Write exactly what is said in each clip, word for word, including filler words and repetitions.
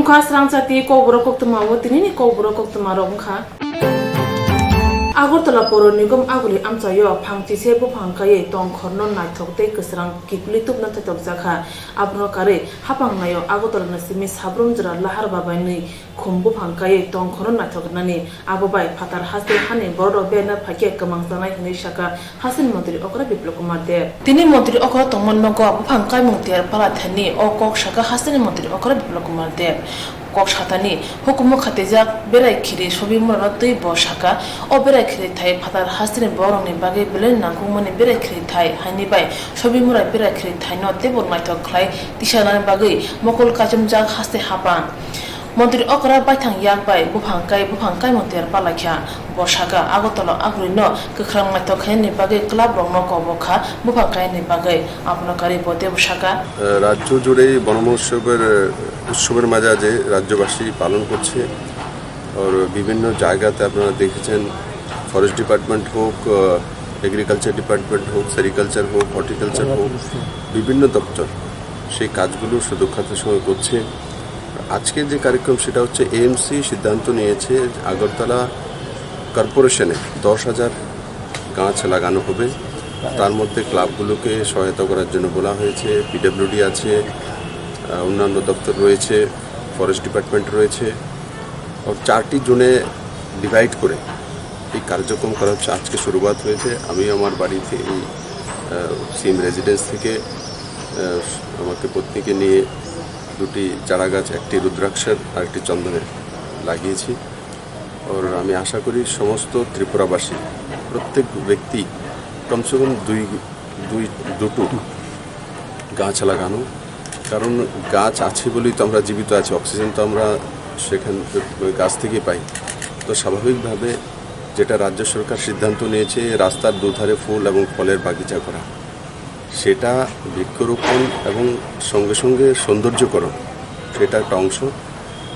Kha srangchati kokborok koktwma o tinini kokborok koktwma rok wngkha. Agartala Poro Nigom Aguli amchaio phangchise buphang kaiwi tongkhorno naithok tei kwsrang kiphilwi tubna thaitokjakha. Abono karwi hapang naio Agartala ni simi Sabrum jora Lahar Babai nwi khum buphang kaiwi tongkhorno naithok rwnani. Abo bai phatar haste hani bororok beraina phaikhe kwmang janai hwnwi sakha hasteni montri okra Biplab Kumar Deb. Tini montri okra tongma nogo buphang kaimung tiyar pala thani o kok sakha hasteni montri okra Biplab Kumar Deb. Kok satani hukumu khatijak berai khiri Sobimurano twi bo sakha, o berai khiri thai phatar hasteni borokni bagwi belai nangkukmani berai khiri thai haini bai Sobimura berai khiri thaino teibo naithok khlai tisanani bagwi mokol kaichomjak haste hapang. Montri okra baithang yak bai buphang kai buphang kaimung tiyar palaikha. Bo sakha, Agartala Agulino kwkhwrang naithok khainani bagwi club rokno kobok kha buphang kainani bagwi. Abono karwi bo teibo sakha. আহ, রাজ্য জুড়েই বনমহোৎসবের, আহ, উৎসবের মাঝে আজ রাজ্যবাসী পালন করছে। আর বিভিন্ন জায়গাতে আপনারা দেখেছেন, ফরেস্ট ডিপার্টমেন্ট হোক, আহ, এগ্রিকালচার ডিপার্টমেন্ট হোক, সেরিকালচার হোক, হর্টিকালচার হোক, বিভিন্ন দপ্তর সেই কাজগুলো সুদক্ষতার সঙ্গে করছে। আজকের যে কার্যক্রম, সেটা হচ্ছে এএমসি সিদ্ধান্ত নিয়েছে যে আগরতলা কর্পোরেশনে দশ হাজার গাছ লাগানো হবে। তার মধ্যে ক্লাবগুলোকে সহায়তা করার জন্য বলা হয়েছে, পিডব্লিউডি আছে, আহ, অন্যান্য দপ্তর রয়েছে, ফরেস্ট ডিপার্টমেন্ট রয়েছে। ও চারটি জোনে ডিভাইড করে এই কার্যক্রম করা হচ্ছে। আজকে শুরুয়াত হয়েছে। আমি আমার বাড়িতে এই, আহ, সেম রেসিডেন্স থেকে, আহ, আমাকে পত্নীকে নিয়ে দুটি চারা গাছ, একটি রুদ্রাক্ষের আর একটি চন্দনের লাগিয়েছি। আর আমি আশা করি সমস্ত ত্রিপুরাবাসী, প্রত্যেক ব্যক্তি কমসে কম দুই, দুই, দুটো গাছ লাগানো। কারণ গাছ আছে বলেই তো আমরা জীবিত আছি, অক্সিজেন তো আমরা সেখান, গাছ থেকে পাই। তো স্বাভাবিকভাবে যেটা রাজ্য সরকার সিদ্ধান্ত নিয়েছে রাস্তার দুধারে ফুল এবং ফলের বাগিচা করা, সেটা বৃক্ষরোপণ এবং সঙ্গে সঙ্গে সৌন্দর্যকরণ, সেটা একটা অংশ।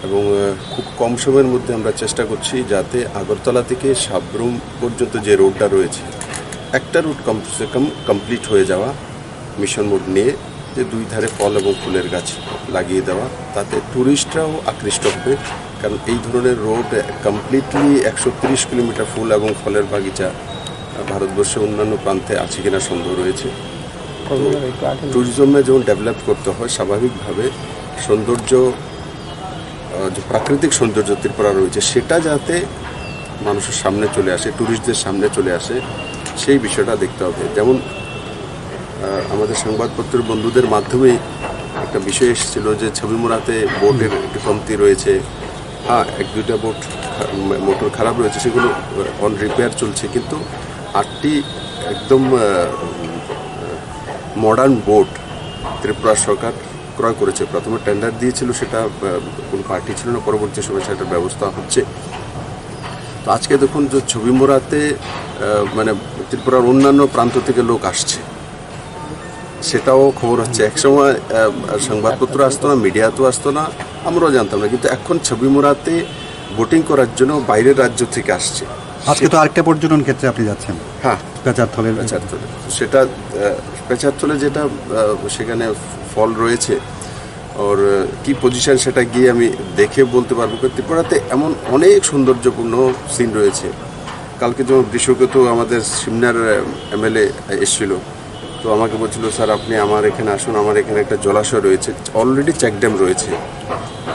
এবং, আহ, খুব কম সময়ের মধ্যে আমরা চেষ্টা করছি যাতে আগরতলা থেকে সাব্রুম পর্যন্ত যে রোডটা রয়েছে, একটা রুট কমসে কম কমপ্লিট হয়ে যাওয়া, মিশন মোড নিয়ে যে দুই ধারে ফল এবং ফুলের গাছ লাগিয়ে দেওয়া, তাতে টুরিস্টরাও আকৃষ্ট হবে। কারণ এই ধরনের রোড কমপ্লিটলি একশো তিরিশ কিলোমিটার ফুল এবং ফলের বাগিচা, আহ, ভারতবর্ষের অন্যান্য প্রান্তে আছে কিনা সন্দেহ রয়েছে। তো ট্যুরিজমে যেমন ডেভেলপ করতে হয়, স্বাভাবিকভাবে সৌন্দর্য, আহ, যে প্রাকৃতিক সৌন্দর্য ত্রিপুরা রয়েছে, সেটা যাতে মানুষের সামনে চলে আসে, ট্যুরিস্টদের সামনে চলে আসে, সেই বিষয়টা দেখতে হবে। যেমন, আহ, আমাদের সংবাদপত্রের বন্ধুদের মাধ্যমেই একটা বিষয় এসেছিল যে ছবিমুড়াতে বোটের একটু কমতি রয়েছে। হ্যাঁ, এক দুইটা বোট খা-, মে-, মোটর খারাপ রয়েছে, সেগুলো, আহ, অন রিপেয়ার চলছে, কিন্তু আটটি একদম, আহ, মডার্ন বোট ত্রিপুরা সরকার ক্রয় করেছে। প্রথমে টেন্ডার দিয়েছিল, সেটা, আহ, কোনো পার্টি ছিল না, পরবর্তী সময় সেটার ব্যবস্থা হচ্ছে। তো আজকে দেখুন যে ছবিমুড়াতে, আহ, মানে ত্রিপুরার অন্যান্য প্রান্ত থেকে লোক আসছে, সেটাও খবর হচ্ছে। একসময়, আহ, সংবাদপত্র আসতো না, মিডিয়া তো আসতো না, আমরাও জানতাম না, কিন্তু এখন ছবিমুড়াতে বোটিং করার জন্য বাইরের রাজ্য থেকে আসছে। আজকে তো আরেকটা পর্যটন ক্ষেত্রে আপনি যাচ্ছেন। হ্যাঁ। পেচারথলের। পেচারথলে। সেটা, আহ, পেচারথলে যেটা, আহ, সেখানে ফল রয়েছে, ওর, আহ, কি পজিশন সেটা গিয়ে আমি দেখে বলতে পারবো। কারণ ত্রিপুরাতে এমন অনেক সৌন্দর্যপূর্ণ সিন রয়েছে। কালকে যেমন বৃষকেতু আমাদের সিমনার, আহ, এমএলএ এসেছিল, তো আমাকে বলছিল, "স্যার, আপনি আমার এখানে আসুন, আমার এখানে একটা জলাশয় রয়েছে, অলরেডি চেক ড্যাম রয়েছে,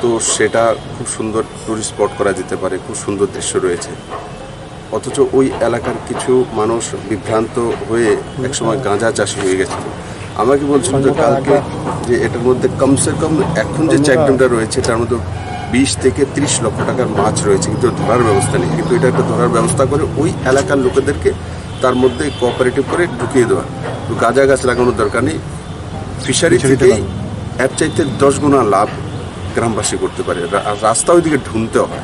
তো সেটা খুব সুন্দর টুরিস্ট স্পট করা যেতে পারে, খুব সুন্দর দৃশ্য রয়েছে।" অথচ ওই এলাকার কিছু মানুষ বিভ্রান্ত হয়ে একসময় গাঁজা চাষি হয়ে গেছিল। আমাকে বলছিল যে কালকে যে এটার মধ্যে কমসে কম এখন যে চেক ড্যামটা রয়েছে, তার মধ্যে বিশ থেকে ত্রিশ লক্ষ টাকার মাছ রয়েছে, কিন্তু ধরার ব্যবস্থা নেই। কিন্তু এটা একটা ধরার ব্যবস্থা করে ওই এলাকার লোকেদেরকে তার মধ্যে কোঅপারেটিভ করে ঢুকিয়ে দেওয়া। তো গাঁজা গাছ লাগানোর দরকার নেই, ফিশারি ফিশারিতে থেকেই লাগানো। এর চাইতে দশ গুণা লাভ গ্রামবাসী করতে পারে। রা-, আর রাস্তা ওইদিকে ঢুনতে হয়।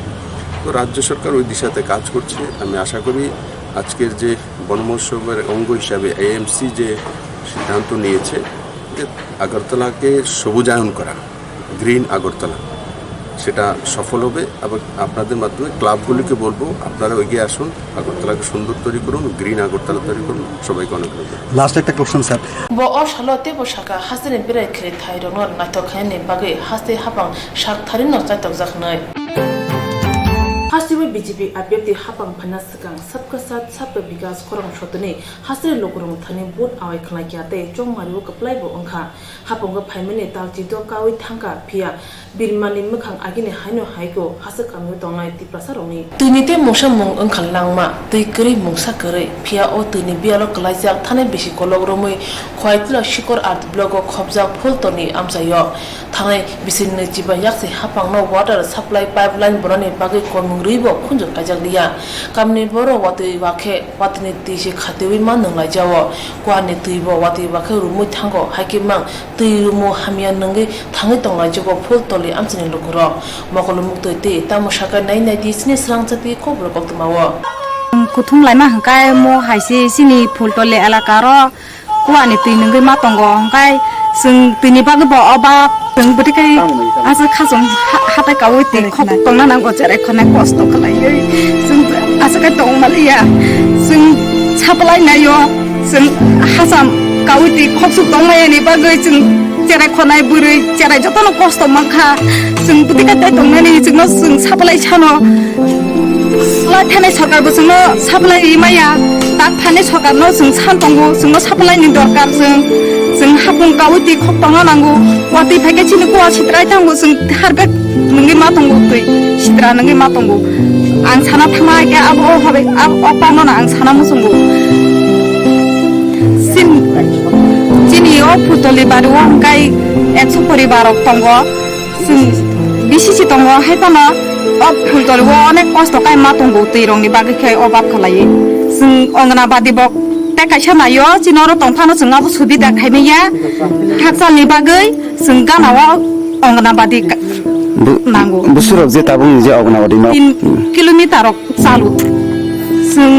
তো রাজ্য সরকার ওই দিশাতে কাজ করছে। আমি আশা করি আজকের যে বন মহোৎসবের অঙ্গ হিসাবে এএমসি যে সিদ্ধান্ত নিয়েছে যে আগরতলাকে সবুজায়ন করা, গ্রিন আগরতলা, সেটা সফল হবে এবং আপনাদের মাধ্যমে ক্লাবগুলিকে বলবো, আপনারা এগিয়ে আসুন, আগরতলাকে সুন্দর তৈরি করুন, গ্রিন আগরতলা তৈরি করুন। সবাইকে অনেক ধন্যবাদ। লাস্ট একটা question, sir. Bo o salo teibo sakha, hasteni berai khe thairokno naithok khainani bagwi haste hapang sak tharino chaitokjak hwnwi. Hasteo B J P abiyapti hapang phaina swkang Sabka Saath Sabka Vikas khorang sotoni hasteni lukurokni thani vote awai khlai kha tei chongmario kwplaibo wngkha. Hapango phaimani talchi do kaui thangkha, phiya Birmani mwkhang agini haino haiko haswk kamio tongnai Tiprasarokni. Twini tei mungsa mung wngkha langma, twi kwrwi mungsa kwrwi, phiya o twini biyalo kwlaijak thanai bisi kolok romwi Khwaitwla Shikor Art Block o khopjak Phultolni amchaio. Thanai bisi nwichiba yaksi hapangno water supply pipeline bonani bagwi komung rwibo khunju kaijak liya. Kamini borok watwi wakhe watwini twi se khatiwi ma nwnglaijago. Kuarni twi bo watwi wakhe rumwi thango, hai khe mang twi rumu hamya nungwi thangwi tonglaijagw Phultolni amchaini lukurok. Mokolo muktwi tei tamo sakai nai nai di chini srangchati kokborok koktwmao. Kuthum laima hwnkhe mo hai se chini Phultolni elaka ro kuani twi nungwi ma tongo, hwnkhe chwng twini bagwi bo o ba chwng bwtwi khe aswk khachang ha-, hatai kaui twi khok tongna nango, cherai khonai kosto khlaiwi chwng aswk khe tong maliya. Chwng supply naio, chwng hacham kaui twi khok suk tong maya ni bagwi chwng cherai khonai bwrwi cherai jotono kosto mankha, chwng bwtwi khe tai tongnani chwngno chwng supply sano. Lai thanai sorkar bo chwngno supply ri maya, tak thanai sorkar no chwng san tongo, chwngno supply ni dorkar chwng, chwng hapung kaui twi khok tongna nango, watwi phaikhe chini kua sitrai thango, chwng harbek nungwi ma tongo, twi sitra nungwi ma tongo. Ang sana thangma khe abo o habai, abo o pangno ang sana muchungo. Sin-, chini o Phultolni bari o hwnkhe ekso poribar rok tongo. Chwng bisi si tongo, hai phano o Phultolni o onek kosto kai ma tongo, twi rokni bagwi khe o bab khlaiwi. Chwng Anganabadi bo tei kaisa naio, chini oro tong phano chwng abo subida khai manya. Hakchalni bagwi chwng gana o Anganabadi ka-, Bu-, nango. Busur rok je tabuk ni je Anganabadi no. Tin kilometer rok chalu. Chwng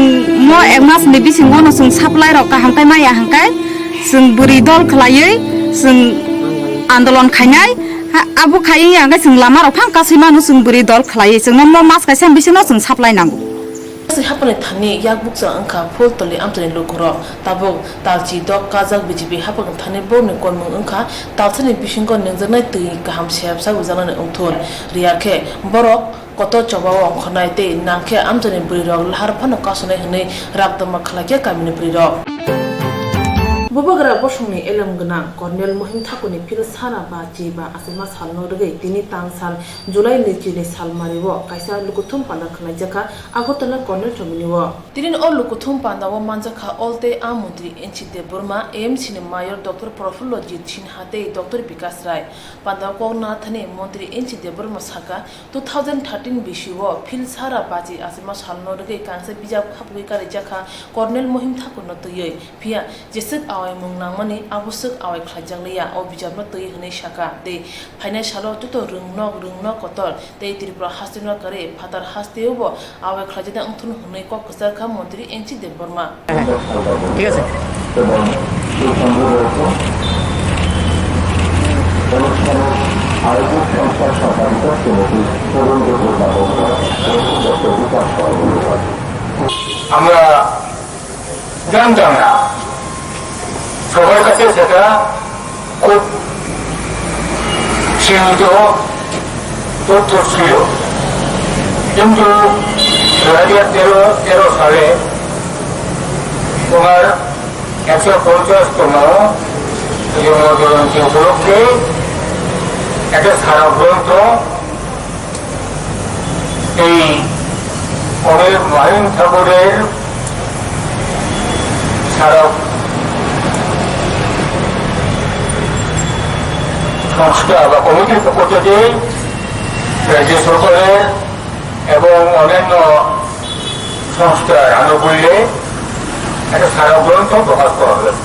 mo ek mas ni bisingo no chwng supply rok kaham kai maya hwnkhe chwng bwrwi dol khlaiwi chwng andolon khainai. Ha, abo khai wngya hwnkhe chwng lama rok phang kasui mano, chwng bwrwi dol khlaiwi chwngno mo mas kaisa bisingo chwng supply nango. Kaisa hapani thani yak bukcha wngkha Phultolni amchaini lukurok. Tabuk talchi dok kajak B J P hapani thani borokni koimung wngkha talsani bisingo nengjaknai twi kaham sep sabujaknani wngthun. Riyakhe borok kotor chobao ongkhornai tei nangkhe amchaini bwrwirok lahar phano kasonai hwnwi raktorma khlaikha kamini bwrwirok. Bubagra bosongni elem gwnang Colonel Mohim Thakurni phil sara ba chiba achaima salno rwgwi tini tangsal July ni chini salmario kaisa lukuthum panda khwlaijakha Agartala Colonel Chomini o. Tini o lukuthum pandao manjakha All tei A Montri N C Debbarma, A M C ni Mayor Doctor Prafullo Jit Sinha tei Doctor Bikash Rai. Pandao kok nathani Montri N C Debbarma sakha, two thousand thirteen bisio phil sara bachi achaima salno rwgwi kangsa bijap khapugwi karijakha Colonel Mohim Thakurno twiwi. Phiya jeswk awaimung nangmani aboswk awai khlaijak liya, o bijapno twi hwnwi sakha tei phainai salo joto rwngnok rwngnok kotor tei Tripura hasteo no kwrwi phatar hasteo bo awai khlaijak wngthun hwnwi kok kwchar kha Montri N C Debbarma. ঠিক আছে। আমরা জানতাম না, সবার কাছে সেটা খুব সীমিত তথ্য ছিল, কিন্তু দু হাজার তেরো তেরো সালে তোমার একশো পঞ্চাশতম জন্মজয়ন্তী উপলক্ষে একটা স্মারক গ্রন্থ এই কবি মহেন্দ্র ঠাকুরের স্মারক সংস্থা বা কমিটির পক্ষ থেকে রাজ্য সরকারের এবং অন্যান্য সংস্থার আনুকূল্যে একটা স্মারক গ্রন্থ প্রকাশ করা হয়েছে।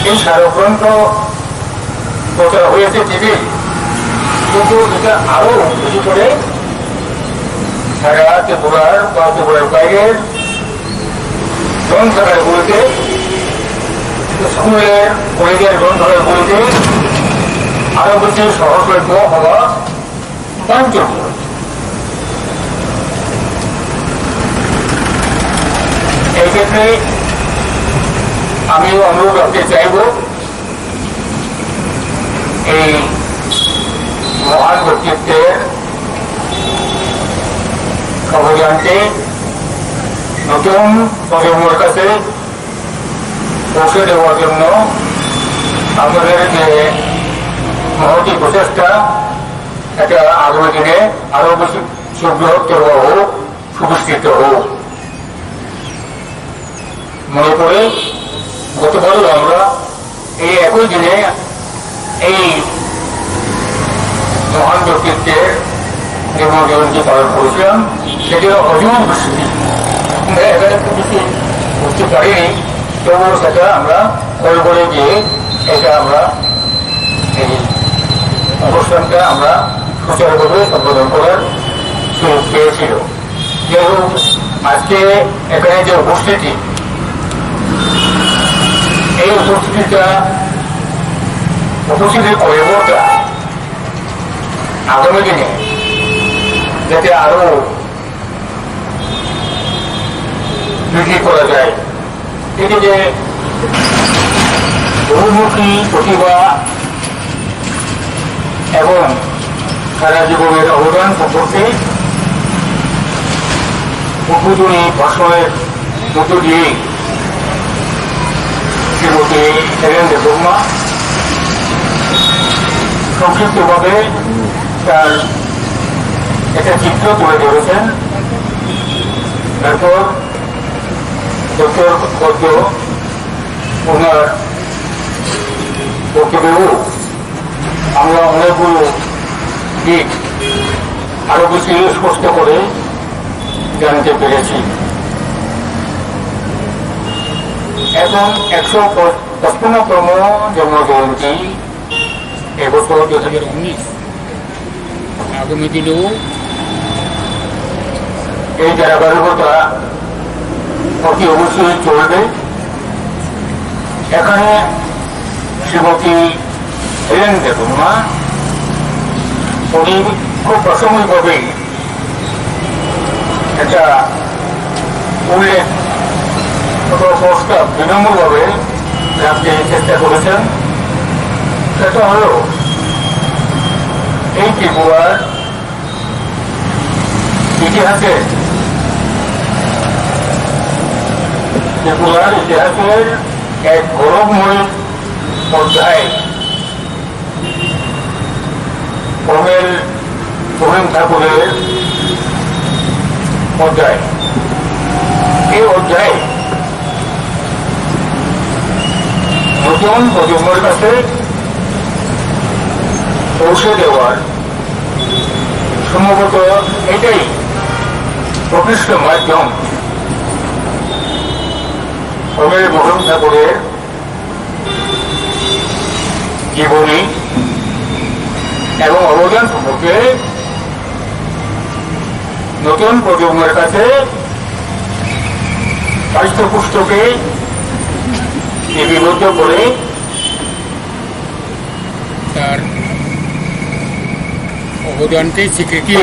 এই স্মারক গ্রন্থ প্রচার হয়েছে ঠিকই, কিন্তু এটা আরো উন্নতি করে সারা ত্রিপুরার বা ত্রিপুরার বাইরের গ্রন্থাগারগুলিতে, স্কুলের, কলেজের গ্রন্থাগারগুলিতে আরো বেশি সহজলভ্য হওয়া পাঁচজন। এই ক্ষেত্রে আমি অনুরোধ রাখতে চাইব, এই মহান ব্যক্তিত্বের অবদানকে নতুন প্রজন্মের কাছে পৌঁছে দেওয়ার জন্য আপনাদের যে মহতী প্রচেষ্টা, এটা আগামী দিনে আরো বেশি সুবৃহত্তর হোক, সুবিস্তৃত হোক। মনে পড়ে গতকালও আমরা এই একই দিনে এই মহান ব্যক্তিত্বের জন্ম জয়ন্তী পালন করেছিলাম, সেটি অর্জন উপস্থিতি। আমরা এখানে খুব বেশি ঘুরতে পারিনি, তবুও সেটা আমরা হল করে গিয়ে এটা আমরা এই অনুষ্ঠানটা আমরা সুচারুভাবে সম্পাদন করার সুযোগ পেয়েছিল। যাই হোক, আজকে এখানে যে উপস্থিতি, এই উপস্থিতিটা, উপস্থিতির কর্মটা আগামী দিনে যাতে আরো বৃদ্ধি করা যায়। এদিকে বহুমুখী প্রতিভা এবং সারা জীবনের অবদান সম্পর্কে উদ্বোধনী ভাষণের মধ্য দিয়ে শ্রীমতী হেলেন দেববর্মা সংক্ষিপ্তভাবে তার একটা চিত্র তুলে ধরেছেন। এরপর ডক্টর পদ্ম ওনার বক্তব্যেও আমরা অনেকগুলো দিক আরো বেশি স্পষ্ট করে জানতে পেরেছি। এখন একশো পঁচপন্নতম জন্ম জয়ন্তী এবছর দুই হাজার উনিশ। আগামী দিনেও এই ধারাবাহিকতা অতি অবশ্যই চলবে। এখানে শ্রীমতী হেলেন দেববর্মা উনি খুব প্রাসঙ্গিকভাবেই একটা উল্লেখ অথবা প্রস্তাব বিনম্রভাবে রাখতে চেষ্টা করেছেন। সেটা হলো এই ত্রিপুরার ইতিহাসে, ত্রিপুরার ইতিহাসের এক গৌরবময় অধ্যায়। প্রমেল প্রবীণ ঠাকুরের অধ্যায়। এই অধ্যায় নতুন প্রজন্মের কাছে পৌঁছে দেওয়ার সম্ভবত এটাই প্রকৃষ্ট মাধ্যম। প্রমেল প্রবীণ ঠাকুরের জীবনী এবং অবদান সম্পর্কে নতুন প্রজন্মের কাছে পাঠ্যপুস্তকে লিপিবদ্ধ করে তার অবদানকে স্বীকৃতি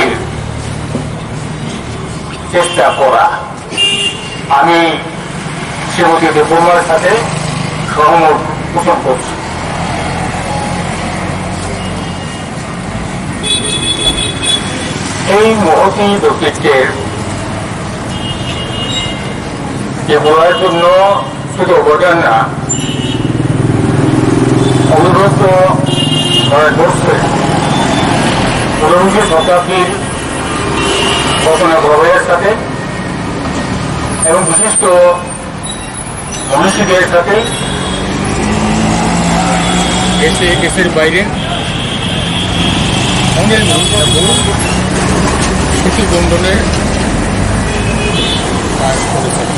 চেষ্টা করা। আমি শ্রীমতী দেববর্মার সাথে সহমত পোষণ করছি। এই মহতী ব্যক্তিত্বের যে বলার জন্য শুধু অবদান না, অনুরোধ ভারতবর্ষের ঊনবিংশ শতাব্দীর ঘটনা প্রবাহের সাথে এবং বিশিষ্ট মনীষীদের সাথে দেশে দেশের বাইরে অনেক মহাপুরুষ স্মৃতিবন্ধনে কাজ করেছেন।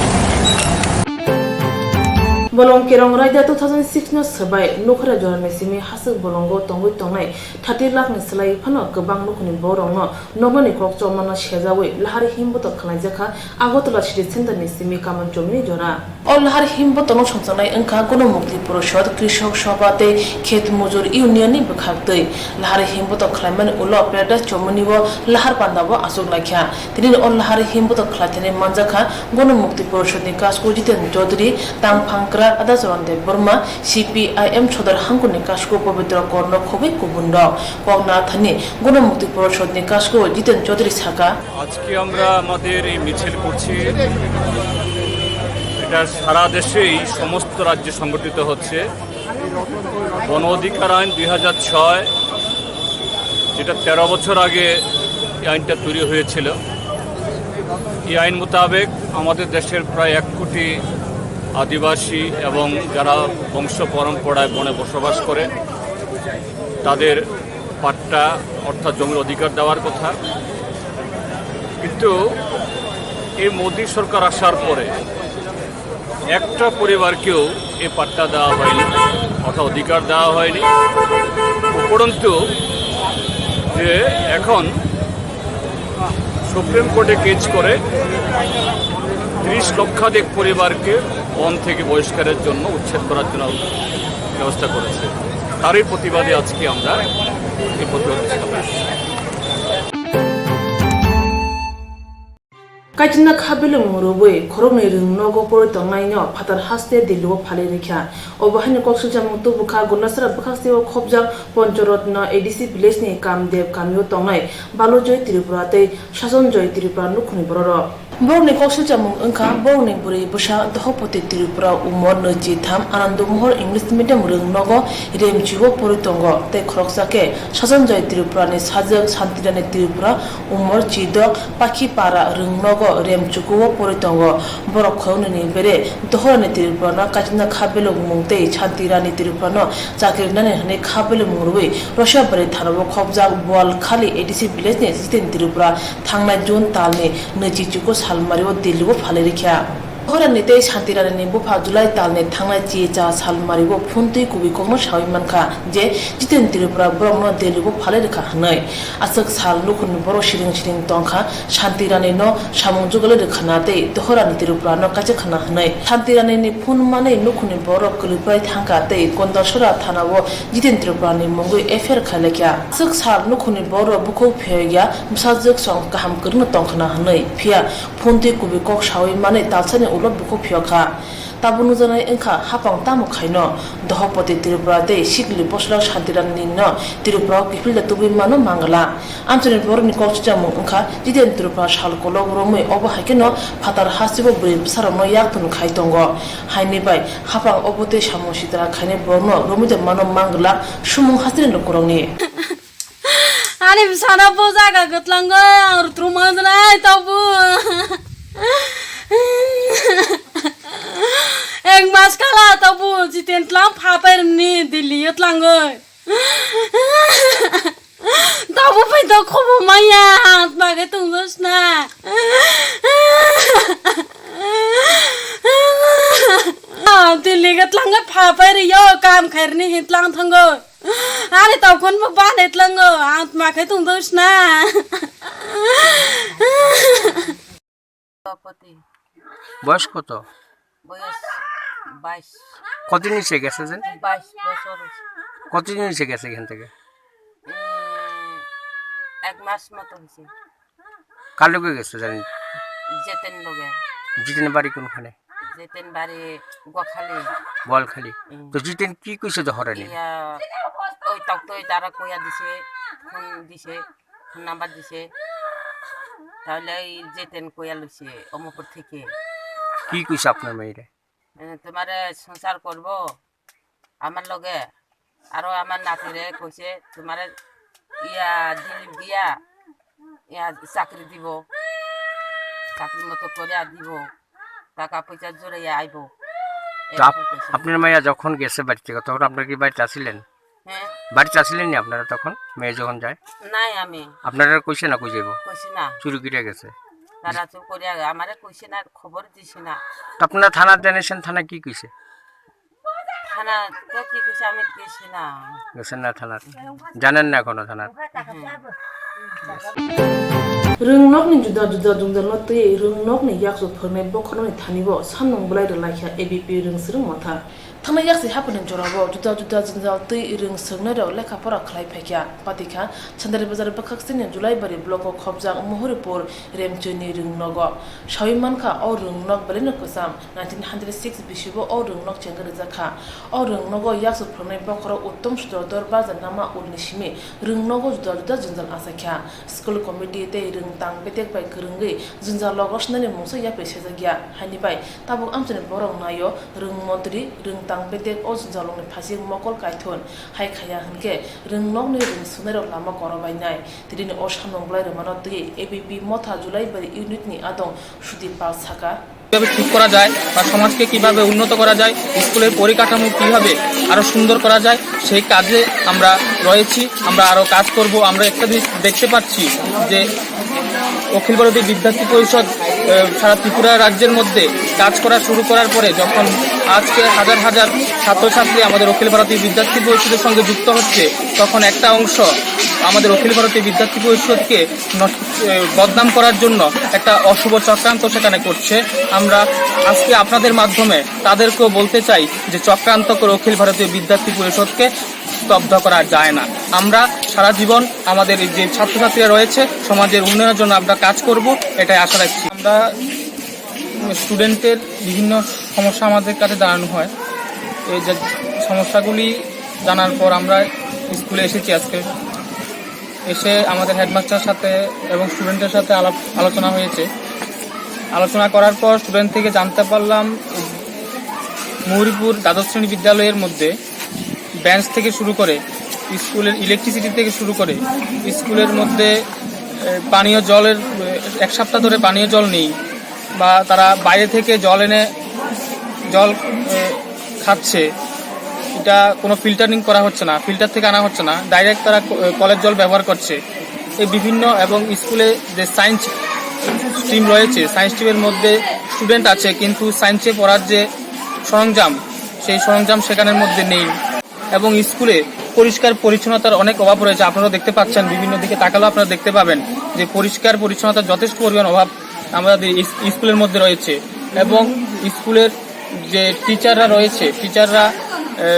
Bolong Kerong Raida two thousand six no swbai nukhara jorani simi hasik bolongo tongwi tongnai thirty lakh ni slai phano kwbang nukhuni borokno noknani kok chomano sejawi lahar himbotok khlaijakha Agartala City Center ni simi Kaman Chowmini jora. O lahar himbotok no songchaknai wngkha Ganamukti Porishod, Krishok Sabha tei Khet Mojur Union ni bwkhak twi. Lahar himbotok khlaimani ulo Paradise Chowmini o lahar panda bo achuk laikha. Tini o lahar himbotok khlaithani manjakha Ganamukti Porishod ni Kasku Jiten Chaudhary, Tangphang Kra Adhacharan Debbarma, C P I M Sodor Hangkuni Kasku Pabitra Korno khogwi kubun rok. Kok nathani Ganamukti Porishod ni Kasku Jiten Chaudhary saka. আজকে আমরা আমাদের এই মিছিল করছি, এটা সারা দেশেই সমস্ত রাজ্যে সংগঠিত হচ্ছে। গণ অধিকার আইন দুই হাজার ছয়, যেটা তেরো বছর আগে এই আইনটা তৈরি হয়েছিল, এই আইন মোতাবেক আমাদের দেশের প্রায় এক কোটি আদিবাসী এবং যারা বংশ পরম্পরায় বনে বসবাস করে, তাদের পাট্টা অর্থাৎ জমির অধিকার দেওয়ার কথা। কিন্তু এই মোদী সরকার আসার পরে একটা পরিবারকেও এই পাট্টা দেওয়া হয়নি, অর্থাৎ অধিকার দেওয়া হয়নি। উপরন্তু যে এখন সুপ্রিম কোর্টে কেস করে ত্রিশ লক্ষাধিক পরিবারকে বন থেকে বহিষ্কারের জন্য, উচ্ছেদ করার জন্য ব্যবস্থা করেছে, তারই প্রতিবাদে আজকে আমরা এই প্রতিবাদ সামনে আসছি। Kaichina kha beleng mung rwui khoroknwi rwng nogo porwi tongnaino phatar haste Delhi o phalwi rwkha. Obo haino kok swngchamung tubukha Gondasara bwkhak sio khopjak Pancharatna A D C village ni Kamdev kamio tongnai Balojoy Tripura tei Sasanjoy Tripura nukhungni bororok. Borokni kok swngchamung wngkha borokni bwrwi bwsa Dohopoti Tripura umor nwichi tham Anando Mohor English medium rwng nogo Remchi o porwi tongo tei khoroksa khe Sasanjoy Tripura ni sajwk Santirani Tripura umor chidok Pakhipara rwng nogo Remchuku o porwi tongo. Borok khoroknwini bere Dohorani Tripura no kaichina kha beleng mung tei Santirani Tripura no chakri nani hwnwi kha beleng mung rwui Rosiabari thana o khopjak Boalkhali A D C village ni Jiten Tripura thangnai June talni nwichi chuku salmari o Delhi o phalwi rwkha. Dohorani tei Santirani ni bupha July talni thangnai chi cha salmari o phone twi kubui kokno saui mankha je Jiten Tripura borokno Delhi o phalwi rwkha hwnwi. Aswk sal nukhungni borok siring siring tongkha, Santirani no samung jugalwi rwkhana tei Dohorani Tripura no kaisa khana hwnwi. Santirani ni phone manwi nukhungni borok kwlwiprai thangkha tei Gondasora thana o Jiten Tripura ni mungwi F I R khailaikha. Aswk sal nukhungni borok bukhuk phiyokya bwsajwk song kaham kwrwngno tongkhana hwnwi, phiya phone twi kubui kok saui manwi talsani ulo bukhuk phiyokha. Tabuk nukjaknai wngkha haphang tamo khaino Dohopoti Tripura tei sikli bwsajwk Santirani no Tripura o kiphilda tubui mano Mangala. Amchaini borokni kok swngchamung wngkha Jiten Tripura sal kolok romwi obo hai kheno phatar hasteo bwrwi bwsarokno yak twn khai tongo. Haini bai haphang obo tei samung sitra khainai borokno romwi tongmano Mangala sumung hasteni lukurokni. Ani bwsano bo jaga kwtlango ang rwthrwng manjaknai tabuk. Ek mas khala tabuk Jiten tlang phapai rwni Delhi o tlangwi. Tabuk bai to khobo maya ang tma khe tongjakna. Delhi khe tlangwi phapai rwio kam khairwni hin tlang thango. Ani tokon bo bane tlango, ang tma khe tongjakna. সভাপতি। বয়স কত? বয়স বাইশ। কতদিন হয়েছে গেছে যে? বাইশ বছর হয়েছে। কতদিন হয়েছে গেছে এখান থেকে? উম, এক মাস মতো হয়েছে। কার লগে গেছে জানেন? জিতেন লগে। জিতেন বাড়ি কোনখানে? জিতেন বাড়ি গোয়ালখালী। গোয়ালখালী। হুম। তো জিতেন কি কইছে দহরানি? ইয়া, ওই তক্তই তারা কইয়া দিছে, ফোন দিছে, ফোন নাম্বার দিছে। তাহলে এই জিতেন কইয়া লইছে অমরপুর থেকে। কি কইছে আপনার মেয়েরে? এ, তোমারে সংসার করব আমার লগে। আরো আমার নাতিরে কইছে, তোমারে ইয়া দিল্লি দিয়া ইয়া চাকরি দিব, চাকরি মতো করে দিব, টাকা পয়সা জোরে আইব। তো আপ-, এরকম কইছে। আপনার মাইয়া যখন গেছে বাড়ি থেকে, তখন আপনারা কি বাড়িতে আছিলেন? হ্যাঁ। বাড়িতে আছিলেন নি আপনারা তখন, মেয়ে যখন যায়? নাই আমি। আপনারা কইছে না কই যাইব? কইছে না। চুরি করে গেছে। তারা চুর করে আমারে কইছে না, খবর দিছে না। তো আপনারা থানাত জানিয়েছেন, থানা কি কইছে? Thana to ki kisa amit ki sina. Gosina thanar. Janen na kono thanar. Rwngnokni juda juda jwngjal no twi rwngnokni yakchu phwrwngnai bokhorokni thani bo samung bwlai rwlaikha A B P rwngswrwng motha. Thangnai yaksi haphangni jorao juda juda jwngjal twi rwngswrwngnairok lekha pora khlai phaikha. Patikha, Chandari Bazar bwkhak sini Julaibari block o khopjak Mohoripur Remchwini rwngnogo. Sawi mankha o rwngnok belai no kwcham. Nineteen hundred six bisibo o rwngnok chengwi rijak kha. O rwngnogo yakchu phwrwngnai bokhorok Uttom Sudor Dorbar Janama Ulni simi rwngnogo juda juda jwngjal achaikha. School committee tei rwngtang bedek bai kwrwngwi jwngjal logosnani mungsa yapri sejakya. Haini bai tabuk amchaini borok naio rwng montri, rwngtang bedek o jwngjal rokni phasing mokol kaithun. Hai khaiya hwnkhe rwngnokni rwngswrwngnairok lama korobainai. Tinini o samung bwlai rwmano twiwi A B P Motha Julaibari unit ni adong Sudip Pal saka. কিভাবে ঠিক করা যায় বা সমাজকে কিভাবে উন্নত করা যায়, স্কুলের পরিকাঠামো কিভাবে আরো সুন্দর করা যায়, সেই কাজে আমরা রয়েছি। আমরা আরো কাজ করব। আমরা একটা জিনিস দেখতে পাচ্ছি যে অখিল ভারতীয় বিদ্যার্থী পরিষদ, আহ, সারা ত্রিপুরা রাজ্যের মধ্যে কাজ করা শুরু করার পরে যখন আজকে হাজার হাজার ছাত্রছাত্রী আমাদের অখিল ভারতীয় বিদ্যার্থী পরিষদের সঙ্গে যুক্ত হচ্ছে, তখন একটা অংশ আমাদের অখিল ভারতীয় বিদ্যার্থী পরিষদকে নষ্ট, এ, বদনাম করার জন্য একটা অশুভ চক্রান্ত সেখানে করছে। আমরা আজকে আপনাদের মাধ্যমে তাদেরকেও বলতে চাই যে চক্রান্ত করে অখিল ভারতীয় বিদ্যার্থী পরিষদকে স্তব্ধ করা যায় না। আমরা সারা জীবন আমাদের এই যে ছাত্রছাত্রীরা রয়েছে, সমাজের উন্নয়নের জন্য আমরা কাজ করব, এটাই আশা রাখছি। আমরা স্টুডেন্টের বিভিন্ন সমস্যা আমাদের কাছে জানানো হয়। এই যে সমস্যাগুলি জানার পর আমরা স্কুলে এসেছি আজকে। এসে আমাদের হেডমাস্টার সাথে এবং স্টুডেন্টের সাথে আলাপ আলোচনা হয়েছে। আলোচনা করার পর স্টুডেন্ট থেকে জানতে পারলাম, মৌরিপুর দ্বাদশ শ্রেণী বিদ্যালয়ের মধ্যে বেঞ্চ থেকে শুরু করে, স্কুলের ইলেকট্রিসিটি থেকে শুরু করে, স্কুলের মধ্যে, এ, পানীয় জলের, এ, এক সপ্তাহ ধরে পানীয় জল নেই বা তারা বাইরে থেকে জল এনে জল, এ, খাচ্ছে। এটা কোনো ফিল্টারিং করা হচ্ছে না, ফিল্টার থেকে আনা হচ্ছে না, ডাইরেক্ট তারা ক-, কলের জল ব্যবহার করছে। এই বিভিন্ন এবং স্কুলে যে সায়েন্স স্ট্রিম রয়েছে, সায়েন্স স্ট্রিমের মধ্যে স্টুডেন্ট আছে, কিন্তু সায়েন্সে পড়ার যে সরঞ্জাম, সেই সরঞ্জাম সেখানের মধ্যে নেই। এবং স্কুলে পরিষ্কার পরিচ্ছন্নতার অনেক অভাব রয়েছে। আপনারা দেখতে পাচ্ছেন, বিভিন্ন দিকে তাকালেও আপনারা দেখতে পাবেন যে পরিষ্কার পরিচ্ছন্নতার যথেষ্ট পরিমাণ অভাব আমাদের ইস-, স্কুলের মধ্যে রয়েছে। এবং স্কুলের যে টিচাররা রয়েছে, টিচাররা, এ,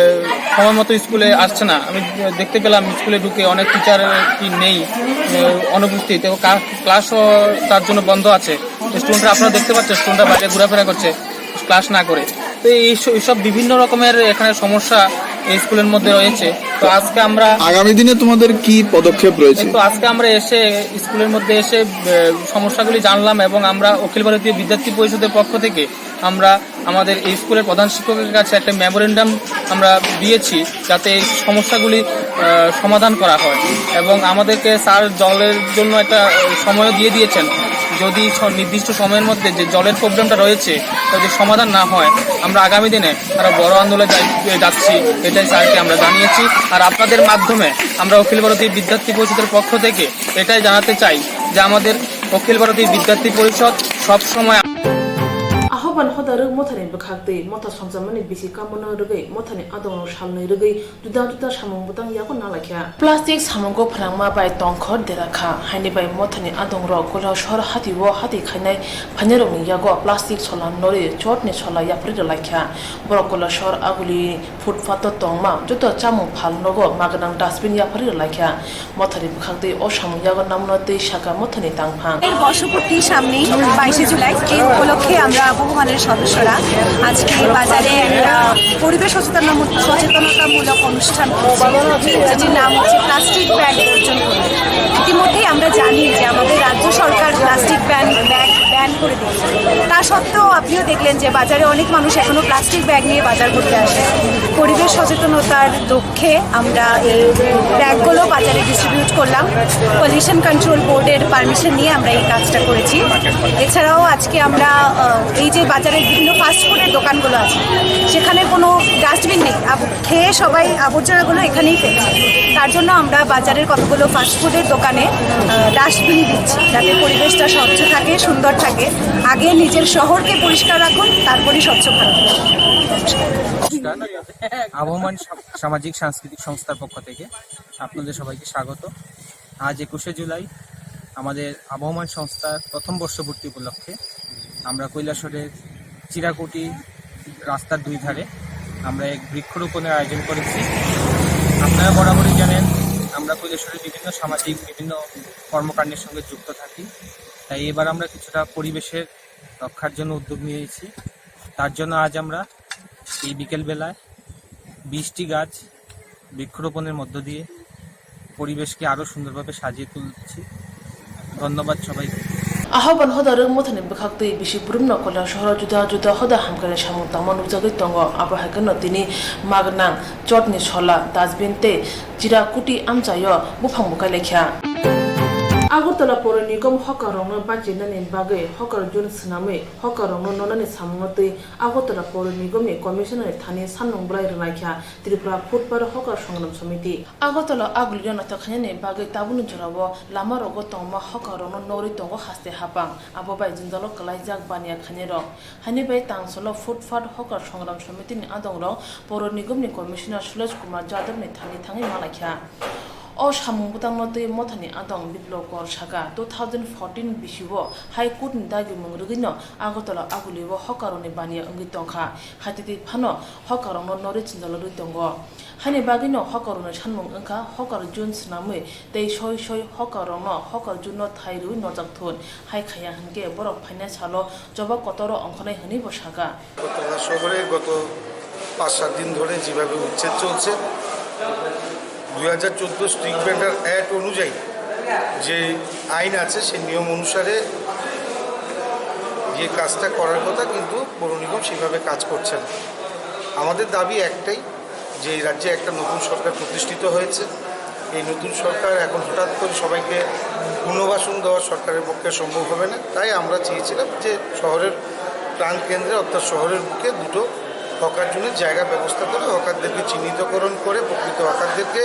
সময় মতো স্কুলে আসছে না। আমি দেখতে পেলাম স্কুলে ঢুকে অনেক টিচার কি নেই, এ, অনুপস্থিত, এবং কা-, ক্লাসও তার জন্য বন্ধ আছে। স্টুডেন্টরা, আপনারা দেখতে পাচ্ছেন, স্টুডেন্টরা বাইরে ঘোরাফেরা করছে ক্লাস না করে। তো এই স-, এইসব বিভিন্ন রকমের এখানে সমস্যা এই স্কুলের মধ্যে রয়েছে। তো আজকে আমরা আগামী দিনে তোমাদের কি পদক্ষেপ রয়েছে? তো আজকে আমরা এসে স্কুলের মধ্যে এসে, এ, সমস্যাগুলি জানলাম এবং আমরা অখিল ভারতীয় বিদ্যার্থী পরিষদের পক্ষ থেকে আমরা আমাদের এই স্কুলের প্রধান শিক্ষকের কাছে একটা মেমোরেন্ডাম আমরা দিয়েছি, যাতে এই সমস্যাগুলি, আহ, সমাধান করা হয় এবং আমাদেরকে স্যার জলের জন্য একটা সময়ও দিয়ে দিয়েছেন। যদি স-, নির্দিষ্ট সময়ের মধ্যে যে জলের প্রবলেমটা রয়েছে, যদি সমাধান না হয়, আমরা আগামী দিনে আরো বড় আন্দোলনে যাই-, যাচ্ছি, এটাই স্যারকে আমরা জানিয়েছি। আর আপনাদের মাধ্যমে আমরা অখিল ভারতীয় বিদ্যার্থী পরিষদের পক্ষ থেকে এটাই জানাতে চাই যে আমাদের অখিল ভারতীয় বিদ্যার্থী পরিষদ সবসময় Ahoban hoda rwk mothani bwkhak twi motha songchamani bisi kamono rwgwi mothani adongrok salnwi rwgwi juda juda samung bwtang yago nalaikha. Plastic samungo phrangma bai tongkhor dera kha, haini bai mothani adongrok Kolasor hatio hati khainai phainairokni yago plastic sola norwi chotni sola yapri rwlaikha. Borok Kolasor aguli footpath-o tongma joto chamung phalnogo maganang dustbin yapri rwlaikha. Mothani bwkhak twi o samung yago namono twi saka mothani tangphang. এর বর্ষপূর্তির সামনেই বাইশে জুলাই, এই উপলক্ষে আমরা আবহমানের সদস্যরা আজকে বাজারে একটা পরিবেশ সচেতনতামূ-, সচেতনতামূলক অনুষ্ঠান করছি, যেটির নাম হচ্ছে প্লাস্টিক ব্যাগ বর্জন করুন। ইতিমধ্যেই আমরা জানি যে আমাদের রাজ্য সরকার প্লাস্টিক ব্যান, ব্যাগ ব্যান করে দিয়েছে। তা সত্ত্বেও আপনিও দেখলেন যে বাজারে অনেক মানুষ এখনো প্লাস্টিক ব্যাগ নিয়ে বাজার করতে আসে। পরিবেশ সচেতনতার লক্ষ্যে আমরা এই ব্যাগগুলো বাজারে ডিস্ট্রিবিউট করলাম। পলিউশন কন্ট্রোল বোর্ডের পারমিশন নিয়ে আমরা এই কাজটা করেছি। এছাড়াও আজকে আমরা, আহ, এই যে বাজারের বিভিন্ন ফাস্ট ফুডের দোকানগুলো আছে, সেখানে কোনো ডাস্টবিন নেই, আব-, খেয়ে সবাই আবর্জনাগুলো এখানেই ফেলছে। তার জন্য আমরা বাজারের কতগুলো ফাস্ট ফুডের দোকানে, আহ, ডাস্টবিন দিচ্ছি, যাতে পরিবেশটা স্বচ্ছ থাকে, সুন্দর থাকে। আগে নিজের শহরকে পরিষ্কার রাখুন, তারপরেই স্বচ্ছ ভারত। আবহমান সা-, সামাজিক সাংস্কৃতিক সংস্থার পক্ষ থেকে আপনাদের সবাইকে স্বাগত। আজ একুশে জুলাই আমাদের আবহমান সংস্থার প্রথম বর্ষপূর্তি উপলক্ষে আমরা কৈলাসহরের চিরাকুটি রাস্তার দুই ধারে আমরা এক বৃক্ষরোপণের আয়োজন করেছি। আপনারা বরাবরই জানেন, আমরা কৈলাসহরে বিভিন্ন সামাজিক, বিভিন্ন কর্মকাণ্ডের সঙ্গে যুক্ত থাকি। তাই এবার আমরা কিছুটা পরিবেশের রক্ষার জন্য উদ্যোগ নিয়েছি। তার জন্য আজ আমরা এই বিকেলবেলায় বিশটি গাছ বৃক্ষরোপণের মধ্য দিয়ে পরিবেশকে আরও সুন্দরভাবে সাজিয়ে তুলছি। ধন্যবাদ সবাইকে। Ahoban hoda rwng mothani bwkhaktwi bisi burumno Koilasahoro juda juda hoda hamkrai samung tangma nukjagwi tongo. Abo hai kheno tini magwnang chotni sola, dustbin tei chira kuti amchaio buphang bwkailaikha. Agartala Poro Nigom hokarokno bachinani bagwi hokar zone swnamwi hokarokno nonani samungno twi Agartala Poro Nigomni Commissioner thani sanmung bwlai rwnaikha Tripura Footpath Hokar Songram Samiti. Agartala agulino naithok khainani bagwi tabukni jorao lamarogo tongma hokarokno nogwi tongo haste hapang. Abo bai jwnjalo kwlaijak baniya khainairok. Haini bai tangsalo Footpath Hokar Songram Samitini adongrok Poro Nigomni Commissioner Suresh Kumar Jadavni thani thangwi malaikha. O samung bwtangno twi mothani adong Biplab Kor saka, two thousand fourteen bisio High Courtni dagimung rwgwino Agartala agulio hokarokni baniya wngwi tongkha, haitwi twi phano hokarokno norwi chinjalorwi tongo. Haini bagwino hokarokni sanmung wngkha hokar zone swnamwi tei soi soi hokarokno hokar zone-no thai rwui norjak thun, hai khaiya hwnkhe borok phainai salo choba kotoro ongkhornai hwnwibo sakha. Agartala শহরে গত পাঁচ সাত দিন ধরে যেভাবে উচ্ছেদ চলছে, দুই হাজার চোদ্দ স্ট্রিট ভেন্ডার অ্যাক্ট অনুযায়ী যে আইন আছে, সেই নিয়ম অনুসারে যে কাজটা করার কথা, কিন্তু পৌর নিগম সেভাবে কাজ করছে না। আমাদের দাবি একটাই, যে এই রাজ্যে একটা নতুন সরকার প্রতিষ্ঠিত হয়েছে, এই নতুন সরকার এখন হঠাৎ করে সবাইকে পুনর্বাসন দেওয়া সরকারের পক্ষে সম্ভব হবে না। তাই আমরা চেয়েছিলাম যে শহরের প্রাণকেন্দ্রে, অর্থাৎ শহরের বুকে দুটো হকার জোনের জায়গা ব্যবস্থা করে, হকারদেরকে চিহ্নিতকরণ করে, প্রকৃত হকারদেরকে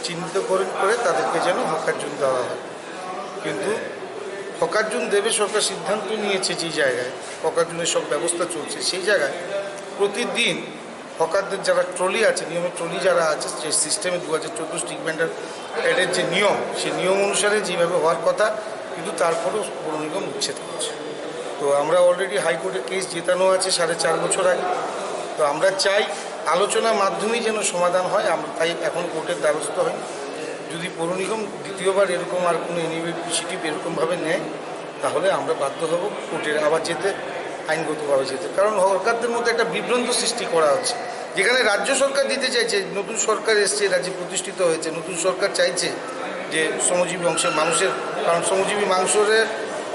চিহ্নিতকরণ করে তাদেরকে যেন হকার জোন দেওয়া হয়। কিন্তু হকার জোন দেবে সরকার সিদ্ধান্ত নিয়েছে, যে জায়গায় হকার জোনের সব ব্যবস্থা চলছে, সেই জায়গায় প্রতিদিন হকারদের যারা ট্রলি আছে, নিয়মিত ট্রলি যারা আছে, যে সিস্টেমে দু হাজার চোদ্দ স্ট্রিট ভেন্ডার অ্যাক্টের যে নিয়ম, সেই নিয়ম অনুসারে যেভাবে হওয়ার কথা, কিন্তু তারপরেও পৌর নিগম উচ্ছেদ করছে। তো আমরা অলরেডি হাইকোর্টে কেস জেতানো আছে সাড়ে চার বছর আগে। তো আমরা চাই আলোচনার মাধ্যমেই যেন সমাধান হয়, আমরা তাই এখন কোর্টের দ্বারস্থ হই। যদি পৌর নিগম দ্বিতীয়বার এরকম আর কোনো ইনিশিয়েটিভ এরকমভাবে নেয়, তাহলে আমরা বাধ্য হব কোর্টের আবার যেতে, আইনগতভাবে যেতে। কারণ হকারদের মধ্যে একটা বিভ্রান্ত সৃষ্টি করা হচ্ছে, যেখানে রাজ্য সরকার দিতে চাইছে, নতুন সরকার এসছে, রাজ্যে প্রতিষ্ঠিত হয়েছে, নতুন সরকার চাইছে যে শ্রমজীবী অংশের মানুষের, কারণ শ্রমজীবী মানুষের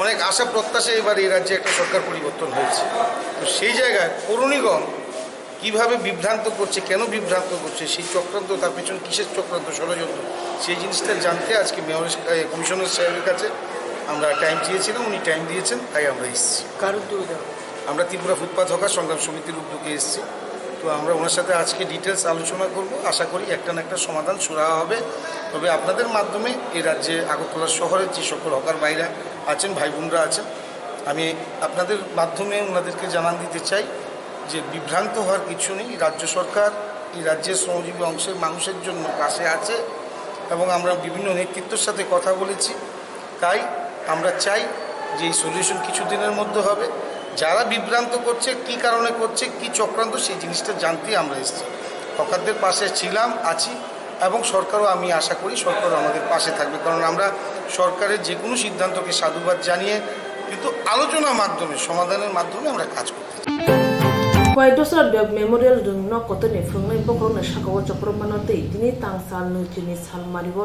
অনেক আশা প্রত্যাশা এবার এই রাজ্যে একটা সরকার পরিবর্তন হয়েছে। তো সেই জায়গায় পৌর নিগম কিভাবে বিভ্রান্ত করছে, কেন বিভ্রান্ত করছে, সেই চক্রান্ত, তার পেছনে কিসের চক্রান্ত, ষড়যন্ত্র, সেই জিনিসটা জানতে আজকে মেয়র, এ, কমিশনার সাহেবের কাছে আমরা টাইম চেয়েছিলাম, উনি টাইম দিয়েছেন, তাই আমরা এসেছি। কারণ তুলে দেওয়া। আমরা ত্রিপুরা ফুটপাত হকার সংগ্রাম সমিতির উদ্যোগে এসেছি। তো আমরা ওনার সাথে আজকে ডিটেলস আলোচনা করব, আশা করি একটা না একটা সমাধান সুরাহা হবে। তবে আপনাদের মাধ্যমে এই রাজ্যে আগরতলা শহরের যে সকল হকার ভাইরা আছেন, ভাই বোনরা আছেন, আমি আপনাদের মাধ্যমে ওনাদেরকে জানান দিতে চাই যে বিভ্রান্ত হওয়ার কিছু নেই। রাজ্য সরকার এই রাজ্যের শ্রমজীবী অংশের মানুষের জন্য পাশে আছে এবং আমরা বিভিন্ন নেতৃত্বের সাথে কথা বলেছি। তাই আমরা চাই যে এই সলিউশন কিছু দিনের মধ্যে হবে। যারা বিভ্রান্ত করছে, কি কারণে করছে, কি চক্রান্ত, সেই জিনিসটা জানতেই আমরা এসেছি। হকারদের পাশে ছিলাম, আছি এবং সরকারও, আমি আশা করি সরকারও আমাদের পাশে থাকবে, কারণ আমরা সরকারের যে কোনো সিদ্ধান্তকে সাধুবাদ জানিয়ে কিন্তু আলোচনার মাধ্যমে, সমাধানের মাধ্যমে আমরা কাজ করতে চাই। Khwai Dosra Deb Memorial Rwngno Kotorni phwrwngnai bokhorokni sakao chopropmano tei tini tang sal nwi chini sal mario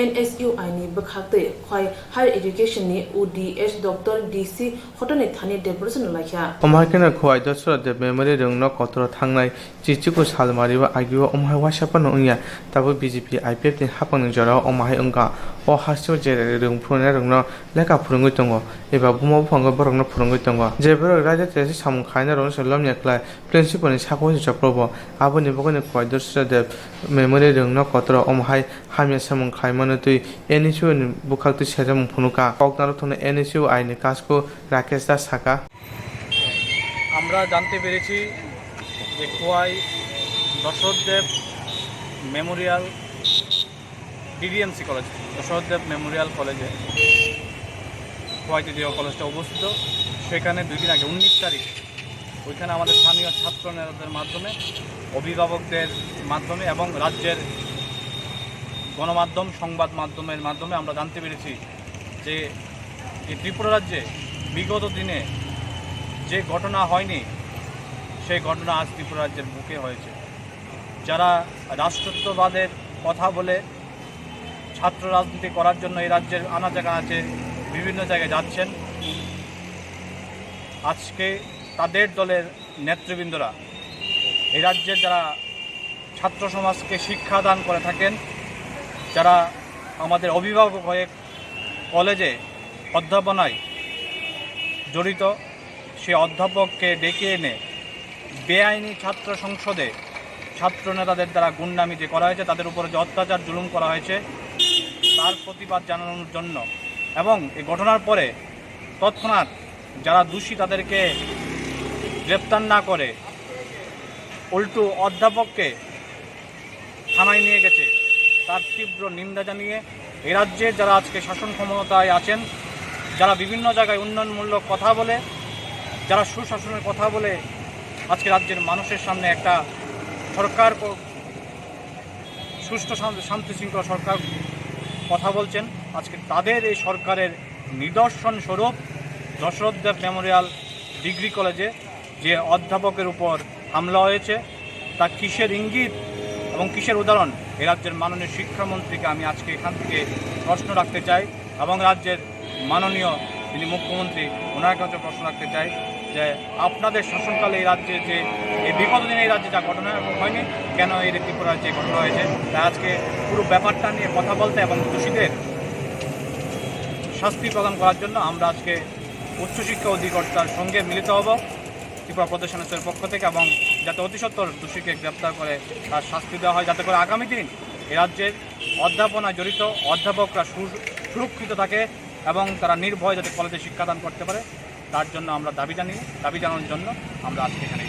N S U I ni bwkhaktwi Khwai Higher Education ni O D S Doctor D C Hotelni thani decoration laikha. Omo hai kheno Khwai Dosra Deb Memorial Rwngno Kotoro thangnai chichuku sal mario agio omo hai waisa phano wngya, tabuk B J P I P F ni haphangni jorao omo hai wngkha. O hasteo je rwng phurungnai rwngno lekha phwrwngwi tongo, eba buma buphango borokno phwrwngwi tongo. Je borok raida tesa samung khaina rokno se lomya khlai, principal ni saka o se chopro bo. Aboni bagwi no Khwai Dosra Deb Memorial Rwngno Kotoro omo hai hamya samung khlaimano twi N S U I ni bwkhaktwi sejamung phunukha. Koknaro thwngno N S U I ni kasku Rakesh Das saka. আমরা জানতে পেরেছি যে খোয়াই দশরথ দেব মেমোরিয়াল, ডিডিএমসি কলেজ, দশরথ দেব মেমোরিয়াল কলেজে, খোয়াইতে যে কলেজটা অবস্থিত, সেখানে দুই দিন আগে, উনিশ তারিখ, ওইখানে আমাদের স্থানীয় ছাত্র নেতাদের মাধ্যমে, অভিভাবকদের মাধ্যমে এবং রাজ্যের গণমাধ্যম, সংবাদ মাধ্যমের মাধ্যমে আমরা জানতে পেরেছি যে এই ত্রিপুরা রাজ্যে বিগত দিনে যে ঘটনা হয়নি, সেই ঘটনা আজ ত্রিপুরা রাজ্যের বুকে হয়েছে। যারা রাষ্ট্রত্ববাদের কথা বলে ছাত্র রাজনীতি করার জন্য এই রাজ্যের আনাচে কানাচে বিভিন্ন জায়গায় যাচ্ছেন, আজকে তাদের দলের নেতৃবৃন্দরা এই রাজ্যের যারা ছাত্র সমাজকে শিক্ষা দান করে থাকেন, যারা আমাদের অভিভাবক হয়ে কলেজে অধ্যাপনায় জড়িত, সেই অধ্যাপককে ডেকে এনে বেআইনি ছাত্র সংসদে ছাত্র নেতাদের দ্বারা গুন্ডামি যে করা হয়েছে, তাদের উপরে যে অত্যাচার জুলুম করা হয়েছে, তার প্রতিবাদ জানানোর জন্য এবং এই ঘটনার পরে তৎক্ষণাৎ যারা দোষী তাদেরকে গ্রেপ্তার না করে উল্টো অধ্যাপককে থানায় নিয়ে গেছে, তার তীব্র নিন্দা জানিয়ে এই রাজ্যে যারা আজকে শাসন ক্ষমতায় আছেন, যারা বিভিন্ন জায়গায় উন্নয়নমূলক কথা বলে, যারা সুশাসনের কথা বলে আজকে রাজ্যের মানুষের সামনে একটা সরকার ক-, সুষ্ঠু শান-, শান্তি শৃঙ্খলা সরকার কথা বলছেন, আজকে তাদের এই সরকারের নিদর্শন স্বরূপ দশরথ দেব মেমোরিয়াল ডিগ্রি কলেজে যে অধ্যাপকের উপর হামলা হয়েছে, তা কিসের ইঙ্গিত এবং কিসের উদাহরণ? এ রাজ্যের মাননীয় শিক্ষামন্ত্রীকে আমি আজকে এখান থেকে প্রশ্ন রাখতে চাই এবং রাজ্যের মাননীয় যিনি মুখ্যমন্ত্রী, ওনার কাছে প্রশ্ন রাখতে চাই যে আপনাদের শাসনকালে এই রাজ্যে যে, এই বিগত দিনে এই রাজ্যে যা ঘটনা হয়নি, কেন এই ত্রিপুরার যে ঘটনা হয়েছে, তাই আজকে পুরো ব্যাপারটা নিয়ে কথা বলতে এবং দোষীদের শাস্তি প্রদান করার জন্য আমরা আজকে উচ্চশিক্ষা অধিকর্তার সঙ্গে মিলিত হব ত্রিপুরা প্রদেশ এনএসএর পক্ষ থেকে, এবং যাতে অতি সত্বর দোষীকে গ্রেপ্তার করে তার শাস্তি দেওয়া হয়, যাতে করে আগামী দিন এই রাজ্যের অধ্যাপনায় জড়িত অধ্যাপকরা সু-, সুরক্ষিত থাকে এবং তারা নির্ভয়ে যাতে কলেজে শিক্ষাদান করতে পারে, তার জন্য আমরা দাবি জানিয়ে, দাবি জানানোর জন্য আমরা আজকে এখানে